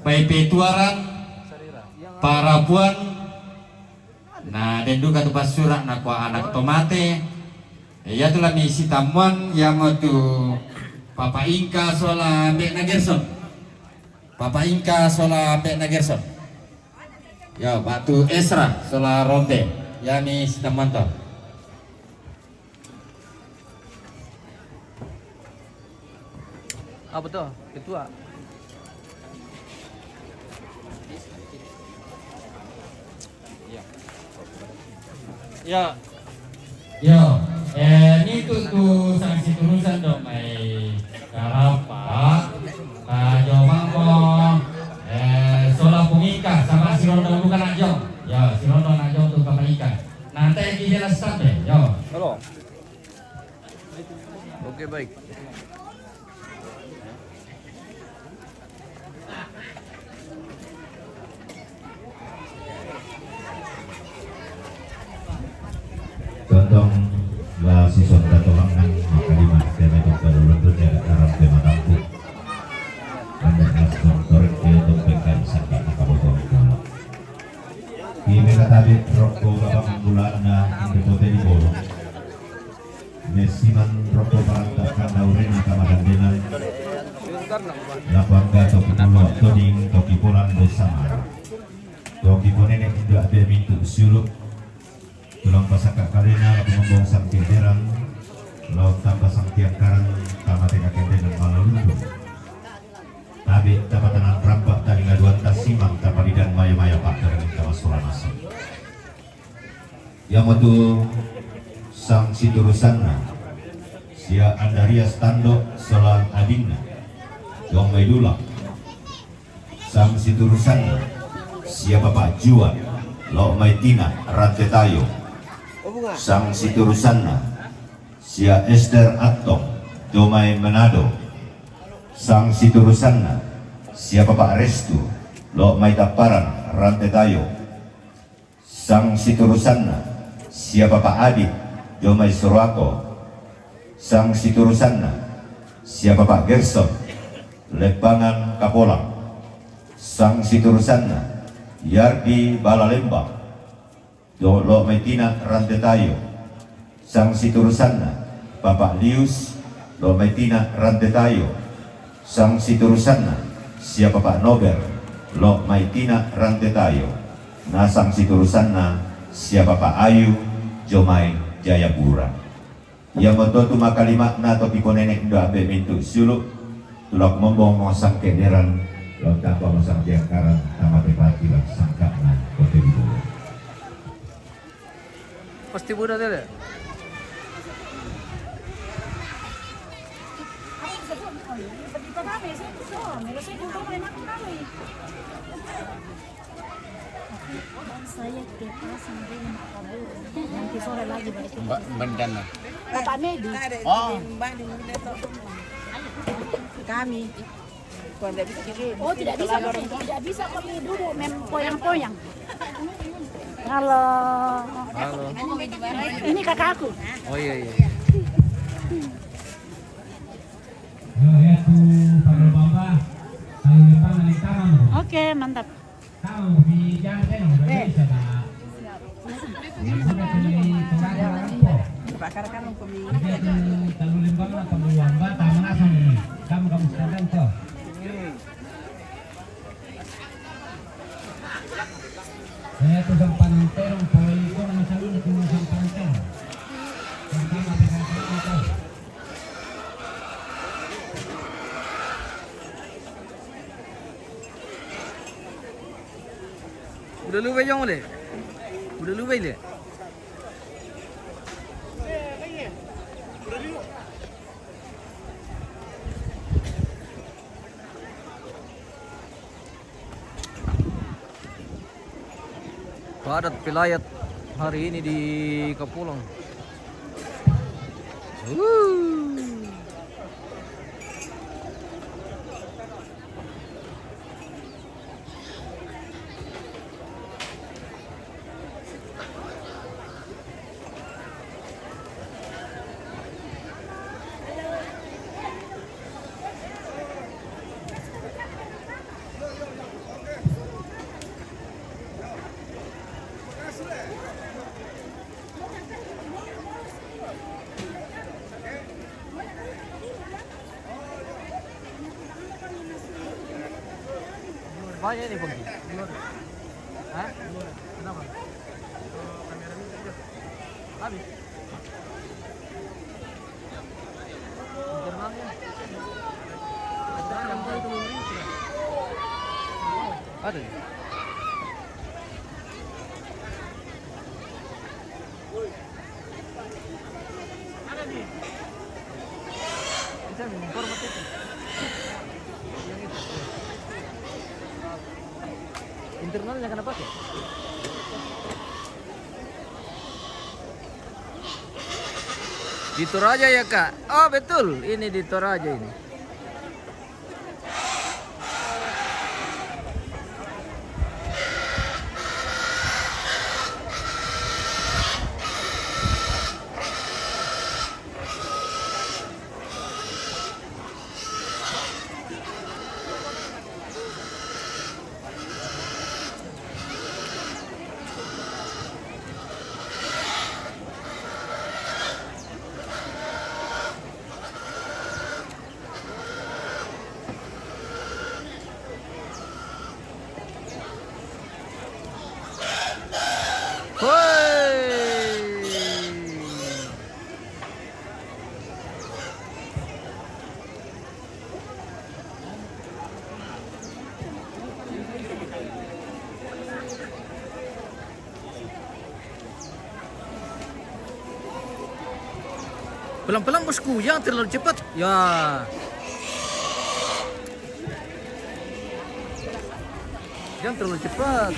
paipetuaran parabuan, na den duka tu passura' nakua anak to mate. Iatu la mi sitammuang iamotu Papa Ingka sola ambe'na Gerson. Papa Ingka sola ambe'na Gerson. Iyo, batu Esra sola Rombe. Iami sitammuang to. Apa to? Ketua. Iya. Iyo, eh, ni tu, tu sanksi turusan dong mai karapa. Ah, jomammo, eh, sola pungika sama si Rondo bukan nak jong. Iyo, si Rondo nak jong tu kapa ika. Nanti kita jelas sampai. Iyo. Halo. Oke, baik. Tontong la sison katolangngan makalima keme tong kalulun tu nera karam keme tampu. Anda naston torek keme tong pengkai sakit maka botol kala. Keme katabe rokko babang bulanna inde pote di bolo. Messiman rokko paranta kanda urena kamadandenan. Lapangga toki polo toning toki polan besamara. Toki ponene indu abe mintu siulu. Tulang pasaka kalena laku mambong sangkil derang. Laut tamba sangkiang karang tamate kakendenan malalundu. Tabe' tapatanan rampa' talinga duanta simang tapadidan mayo-mayo. Iamotu sang siturusanna, sia Andarias Tando sola adinna, dong mai Dula. Sang siturusanna, sia Papa Juan, lo mai Tina Rante Tayo. Sang siturusanna, sia Ester Attong, do mai Manado. Sang siturusanna, sia Papa Restu, lo mai Tapparan Rante Tayo. Sang siturusanna, sia Papa Adi, do mai Soroako. Sang siturusanna, sia Papa Gerson, Leppangan Kapolang. Sang siturusanna, Yardi Bala Lembang, do lo mai Tina Rante Tayo. Sang siturusanna, Papa Lius, lo mai Tina Rante Tayo. Sang siturusanna, sia Papa Nober, lo mai Tina Rante Tayo. Na sang siturusanna, sia Papa Ayu, jo mai Jayapura. Iamoto tu makalima'na to kiponene' ndo ambe' mintu' siulu', tu la kumombong mosang ke'deran, lao tamba mosang jangkaran, tama te pati lan sangka'na kote di bolo. Pasti buda dele. Saya ke pasang dulu, mau kabur. Nanti sore lagi balik. Mbak, Mbak Dana. Bapak Medi. Oh. Kami. Oh, tidak bisa, tidak bisa kami duduk mem-, poyang-poyang. Halo. Halo. Ini kakakku. Oh, iya, iya. Oke, mantap. Udah lu bejong le? Udah lu le? Padat pelayat hari ini di Kapulang. Wuh. Banyak ini, Bang. Hah? Kenapa? Habis. Internalnya. Ada. Internalnya kenapa, Kak? Di Toraja ya, Kak? Oh, betul. Ini di Toraja ini. Pelan-pelan, bosku, jangan terlalu cepat. Ya. Jangan terlalu cepat.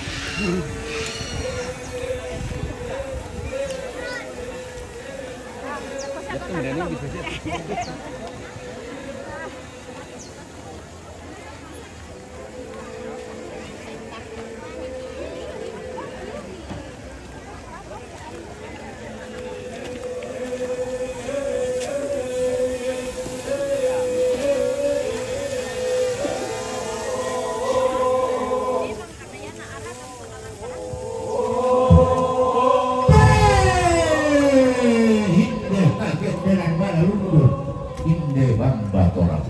Inde kaget dengan bala lundur. Inde bamba torang.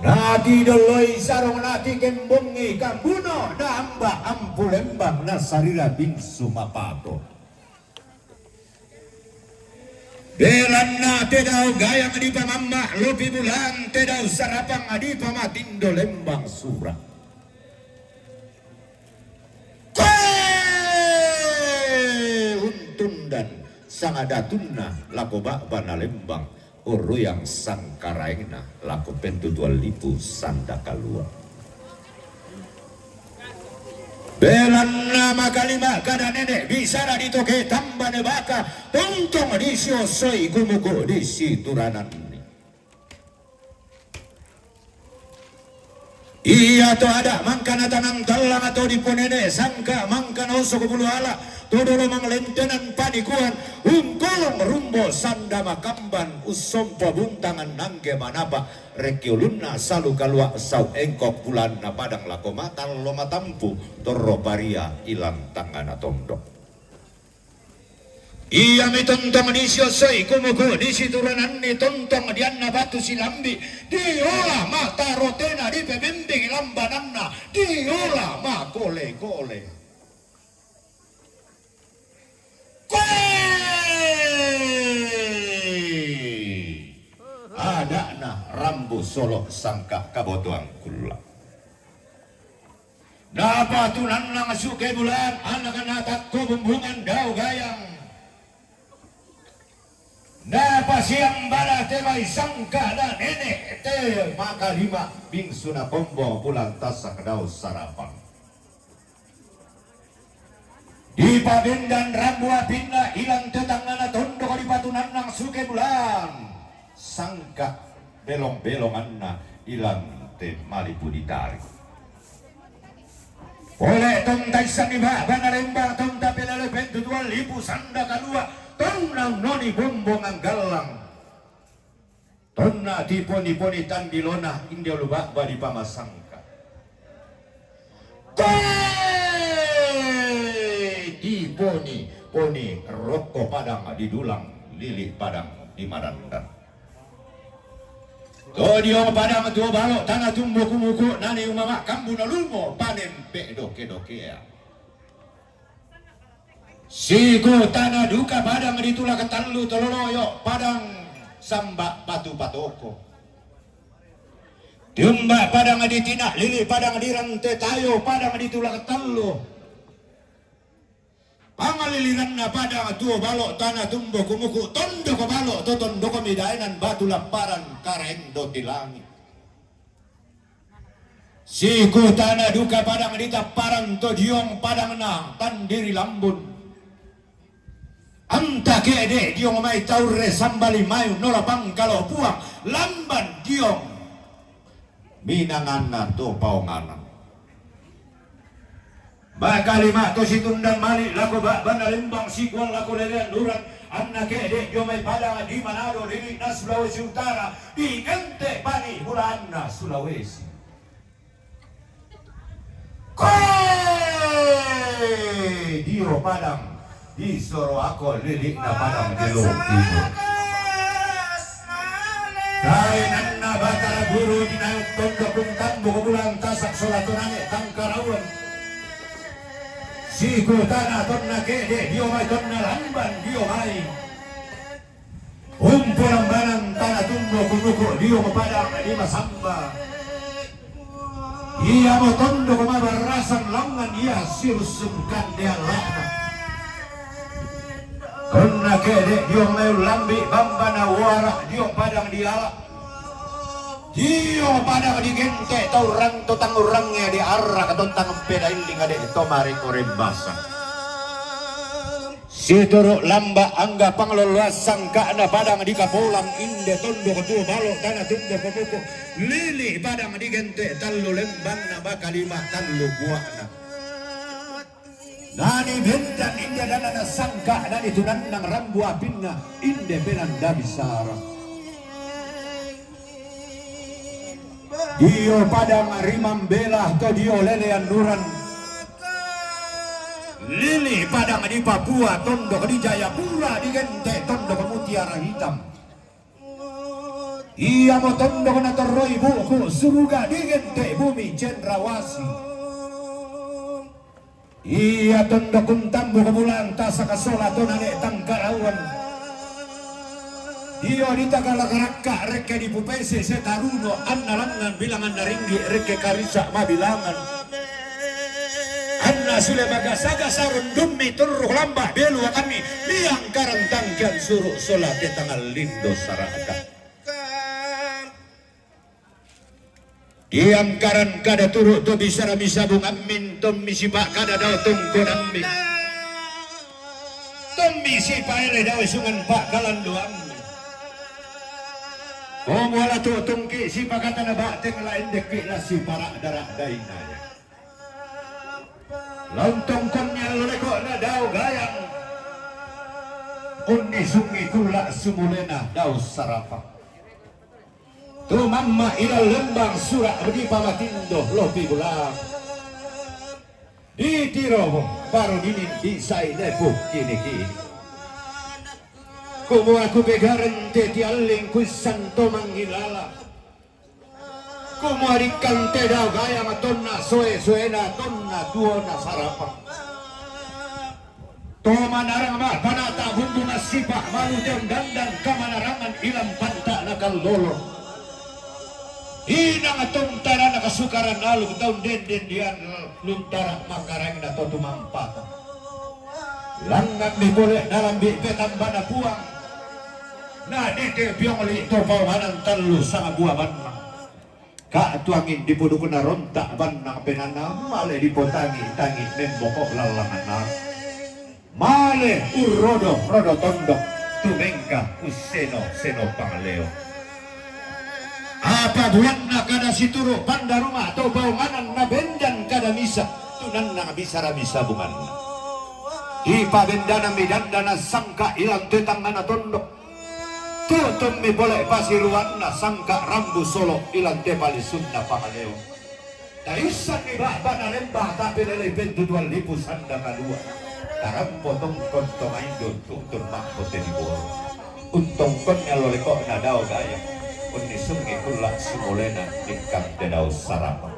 Nati doloi sarong nati kembongi kambuno, na amba ampu lembang na sarira bingsu mapato. Belanna te dao gayang dipamamma, lopi bulan te dao sarapang dipamatindo lembang sura. Koe untundan sangadatunna lako ba'bana lembang, uruyang sangkaraengna lako pentutuan lipu sanda kalua. Belanna makalima kada nene, bisara ditoke tamba nebaka, tontong disiosoi gumuku disiturananni. Ia to ada mangka natanang tallang to diponene, sangka mangka naosok bulu ala, to dolo manglentenan panikuan, ungkolong rumbo sanda makamban, ussompo buntangan nangge manapa, rekki ulunna salu kalua sau engkok bulanna padang lako matallo matampu, torro paria ilang tangngana tondok. Iami tontong disiosoi kumuku disiturananni, tontong dianna batu silambi, diola mata rotena dipebembeng lambananna, diola makole-kole. Koe ada'na rambu solo sangka kabotoang kulla. Napatunannang suke bulan, anakna takko bumbungan dao gayang. Napasiang bala te mai sangka da nene te makalima bingsu na kombong bulan tasak dao sarapang. Dipabendan rambu apinna ilang te tangngana tondok dipatunannang suke bulan. Sangka belong-belonganna ilang te malipu ditari. Pole tonta issanni ba'bana lembang, tonta pelele pentutuan lipu sanda kalua, tonna noni bombongan gallang. Tonna tiponi-poni tandilona inde ulu ba'ba dipamasangka. Koe tiponi-poni rokko padang didulang, lili padang dimadandan. To diong padang tuo balo tana tumbo kumuku nani umama kambu nalumo panen pe'doke-dokea. Siku tana duka padang ditulak tallu tololoyo padang samba batu patoko. Tiumba padang ditina lili padang dirante tayo padang ditulak tallu. Pangaliranna padang tuo balo tana tumbo kumuku tondoko balo to tondoko midaenan batu lapparan karendo tilangi. Siku tana duka padang ditapparan to diong padangna tandiri lambun. Anta ke'de diong mai taurre sambali mai nola pangkalo puang lamban diong minanganna to paonganang. Makalima to situndan mali lako ba'bana lembang sikuan lako lelean duran anna ke'de dio mai padang di Manado lili na Sulawesi Utara di kente pani bulaanna Sulawesi. Koe dio padang disoro ako lili'na padang jelo timur. Kainanna Batara Guru dinaeng tondok untambuk bulan tasak sola tonane tangkarauen. Siku tana tonna ke'de dio mai tonna lamban dio mai. Umpu lambanang tana tumbo kunuku dio padang di masamba. Iamo tondok mabarrasan laungan ia sirussun kande alla'na. Tonna ke'de' dio mai ullambi' bambana uara' dio padang diala'. Dio padang digente' tau rang to tang urrangnge diarra' to tang pedailling ade' to mareko rebbasa. Situru' lamba' angga pangloloas sangka'na padang dikapolang inde tondok tuo balo' tana tundok kokopo. Lili' padang digente' tallu lembanna baka lima tallu bua'na. Nani bendan inde danana sangka' nani tunannang rambu apinna inde penanda bisara. Dio padang rimambela to dio lele annuran. Lili' padang di Papua tondok di Jayapura digente' tondok mutiara hitam. Iamo tondok natorroi buku suruga digente' bumi cendrawasi. Ia tondok untambu kemulan tasaka sola to nane tangkarauan. Dio ditagala karakka' rekke dipupese setaruno anna langngan bilanganna ringgi' rekke karisa' mabilangan. Anna sule magasa-gasa rundummi turru' lamba' beluakanni liang karantangkian suru' sola te tangallindo saraka. Diangkaran kada turu' to bisara misabung ammin tommi sipa'kada dao tongkonammi. Tommi sipaele dao sungan pa'kalandoammi. Komuala tu tungki sipakatana ba'teng la endekki la sipara' dara' dainaya. Laung tongkonni allo leko'na dao gayang. Unnisungi kulla' sumulena dao sarapang. Tumamma' ila lembang sura' dipamatindo lopi bulang. Ditiro baru dinin disai lepu kini-kini. Kumua kupegareng te tialling kuissan to mangilala. Kumua dikkang te dao gayang tonna soe-soena tonna tuona sarapang. To manarang ma' panata' bumbung assipa' malu te undandang kamanarangan ilang panta' nakallolo. Inang tuntarana kasukaran aluk taun denden dian luntara makaraengna to tumampata. Langnganmi pole nalambi' petambana Puang. Na dite piongli' to paomanan tallu sanga bua bannang. Ka' tuangin dipudukna ronta' bannang penana male dipotangi-tangi memboko' lallanganna. Male urrodo-rodo tondok tumengka usseno-seno pangleo. Apa buanna kada situru' pandaruma' to paomanan nabendan kada misa' tunannang bisara misabunganna. Dipabendanammi dandana sangka' ilang te tangngana tondok. Tu'tummi pole pasiruanna sangka' rambu solo' ilang te palisunna pangleo. Taissanni ba'bana lembang tapelelei pentutuan lipu sanda kalua'. Tarampo tongkon to maindo tu'tun ma'pote dibolo. Untongkonni allo leko'na dao gayang. Unnisungi kulla' sumulena dikkang te dao sarapang.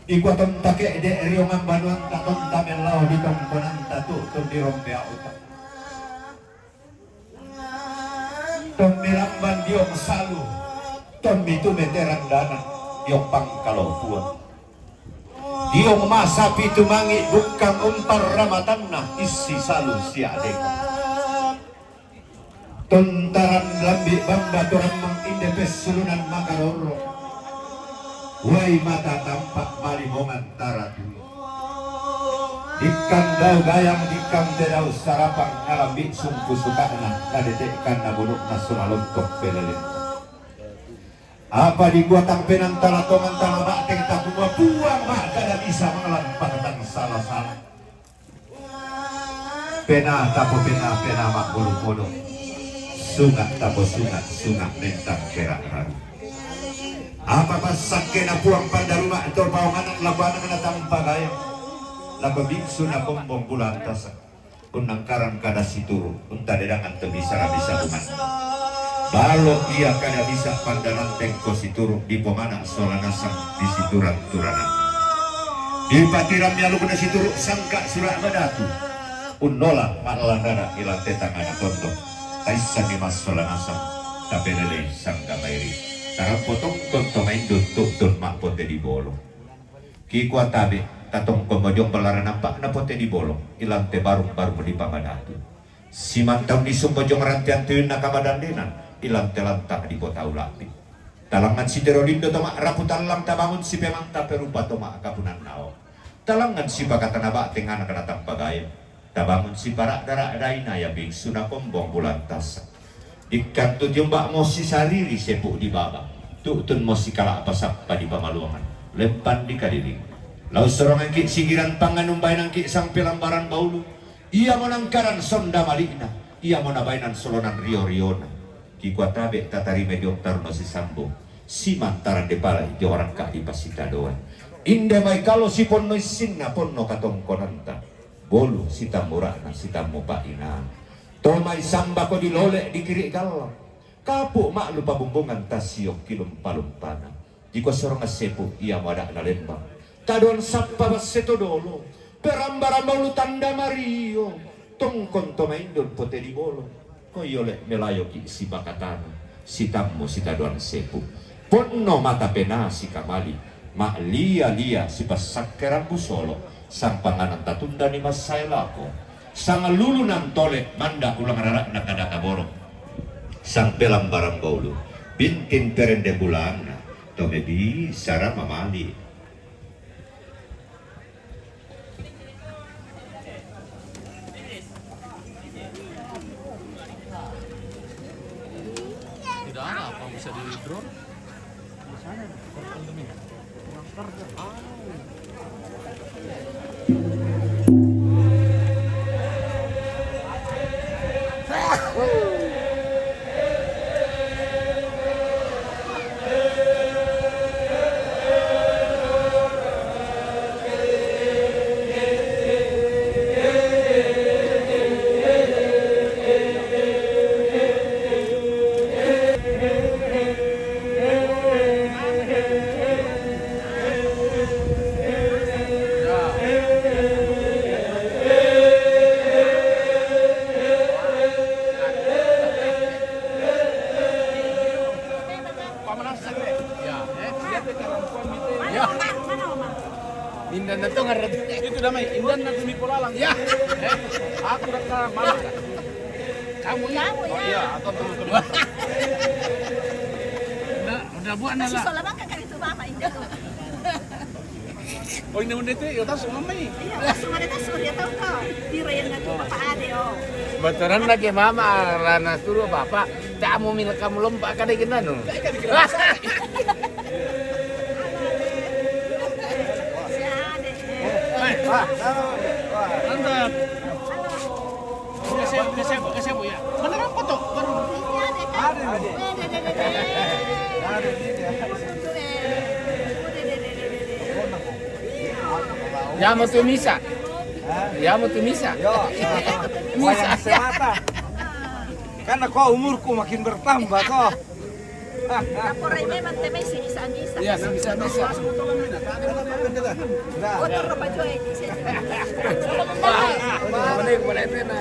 Ikua tonta ke'de' ri ongang banuanta tonta mellao ditongkonanta tu'tun dirombea'uta. Tommi lamban diong salu, tommi tumeterang dana diong pangkalopuan. Diong masa pitu mangi' bukkang umparramatanna issi salu siadeka. Tontaran lambi' bamba turammang inde pessulunan makarorro. Wai mata tampa' malimongan taratui. Dikkang dao gayang dikkang te dao sarapang nalambi' sumpu suka'na nadete'kanna bunu'na sumalonto' pelele. Apa dikua tang penantala tongan tala ba'teng takumua Puang ma'kada bisa mangalampa tang sala-sala. Penaa tapo penaa, penaa ma'bulu-bulu. Sunga' tapo sunga', sunga' mentang pera' ragu. Apa passakkena Puang pandaruma' to paonganan lako anakna tampa gayang, lako biksu na kombong bulan tasa. Unnangkaran kada situru', untadedangan to bisara-bisarungan. Balo' ia kada bisa pandanantengko situru' dipomana' sola nasang disiturang-turanang. Dipatirammi alukna situru' sangka' sura' madatu. Unnola ma'landana ilante tangana tondo. Taissanni massola nasang, tapelelei sangga mairi. Tarampo tongkon to maindo tu'tun ma'pote dibolo. Kikua tabe', tatongko mojong balaran ampa'na pote dibolo, ilante barung-barung dipamadatu. Simantaun di sumbojong rantean tuyun na kamadandenan, ilang telanta di potau lapi. Talangan si tero lindo toma rapu tallang, tabangun si pemanta perupa toma kapunan nao. Talangan si pakatana ba tengana kana tampagayo. Tabangun si parak darak daina ya bingsu na kombong bulan tasa. Dikkan tu tiumbak mo si sariri sepuk di babang. Tuktun mo si kalak pasappa di pamaluangan. Lempan di kadiling. Lau sorongan ki sigiran pangan umbainang ki sang pelambaran baulu. Ia mo nangkaran sonda malikna, ia mo nabainan solonan rio-riona. Kikua tabe tatarima diong taruno sisambung, simantaran depala iti orang ka dipasitadoan. Inde mai kalo si ponno issinna ponno katongkonanta, bolu sitammu rakna sitammu painang. To mai sambako dilole dikirik gallang. Kapuk maklu pabumbungan tasiok kilumpa-lumpana. Dikua sorongan sepuk ia mo adakna lembang. Tadoan sappa basse to dolo. Peramba-ramba ulu tanda mario. Tongkon to maindon pote di bolong. Ko iole melayoki sibakatana. Sitammu sitadoan sepuk. Ponno mata pena sikamali. Maklia-lia sipassakke rambu solo. Sampanganan tatundani massae lako. Sangalulunan tole manda ulang rarakna kada kaborok. Sang pelambaran baulu, bintin perende bulangna, to me bisara mamali. Tidak ada apa bisa di drone. Mana, mana, mana, mana? Indan na tongar. Itu damai, indan na tumi polalang. Ya. Eh, aku rata mama. Kamu ya? Kamu ya? Oh, iya, atau teman-teman. Udah, udah buat nala. Masih sola bangka kali itu mama, indan. Oh, ini udah itu, ya, tas mama ini. Iya, tas mama, tas mama, dia tahu kau. Di Ryan nanti bapak ada, oh. Kebetulan lagi mama, rana suruh bapak. Tamu mina kamu lompa kada kena nu. Mantap. Kasih, kasih, kasih, Bu, ya. Mana kan foto? Baru. Ada nih. Ya mau tu misa. Ya mau tu misa. Yo, misa. Semata. Karena kau umurku makin bertambah kau. Kaporai memang te mai si misa-misa. Iya, si misa-misa. Kotor rupa jua ini. Boleh, boleh, boleh.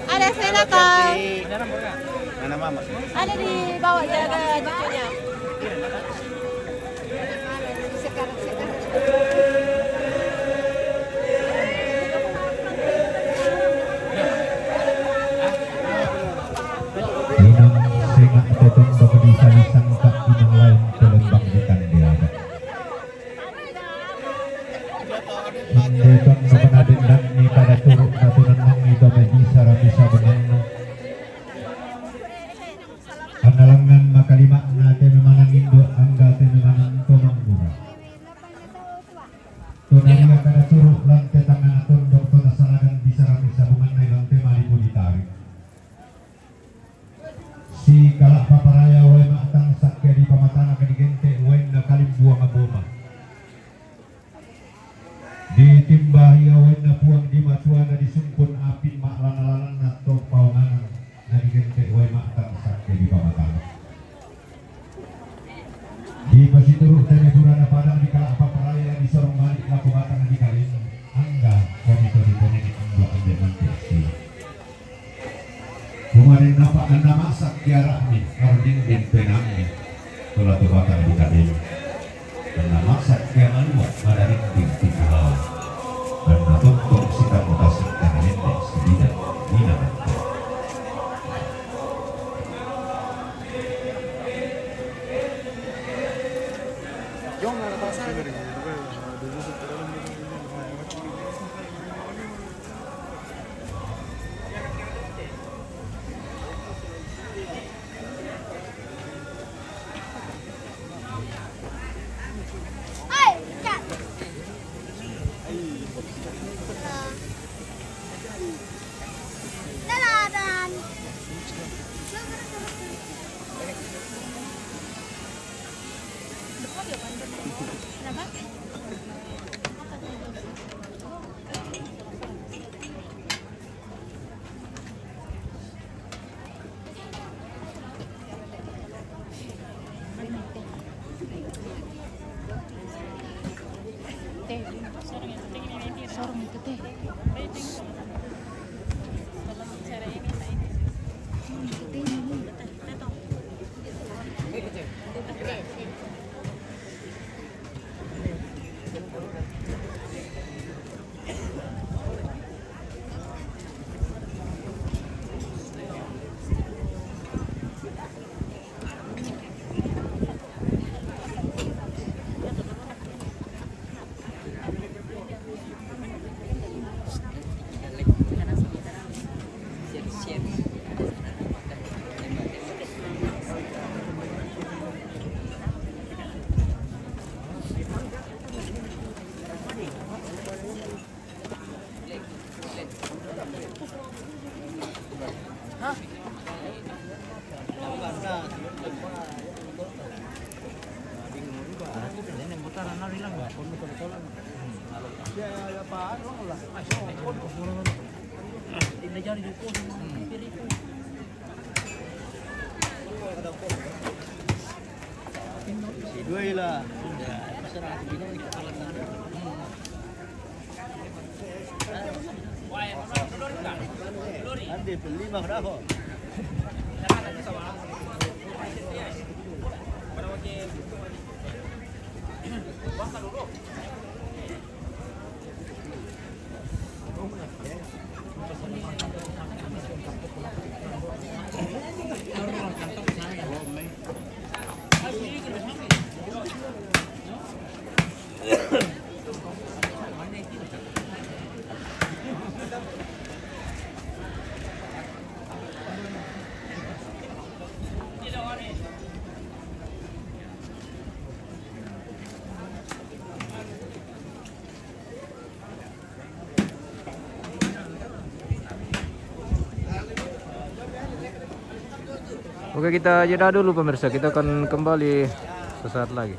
Ada, silakan. Mana mama? Ada di bawah, jaga cucunya. Inang sengak tetong baka di salisang tak inang lain telembang di tande adat. Manggeton baka nadeng dang ni kada turuk datunan mangi dope bisa rabisa benangna. Analangan makalimak na te memanang indo angga te memanang tomang gura. Tonaria kada turuk lante tangana tondok tona salagan bisa rabisa bunganna ilante malipu ditarik. Si kalak paparaya wae ma'tang sakke di pamatana ka digente waenna kalimbuang aboma. Ditimba ia waenna puang di matuana disungkun api ma'lana-lananna to paonganan na digente wae ma'tang sakke di pamatana. Dipasituruh tene burana padang di kalak paparaya disorong malik lako batang di kaleng. Angga kami to diponene angga ambe mante si. Kumarin napa anna masak kiara'mi mardinding penammi. Tola to batang di kaleng. Anna masak kiamalua madarinting tingkahau. Anna tontong sitang mutasik tanganende sidida. Nina mante. Dua lah. Nanti beli mah kenapa? Oke, kita jeda dulu pemirsa, kita akan kembali sesaat lagi.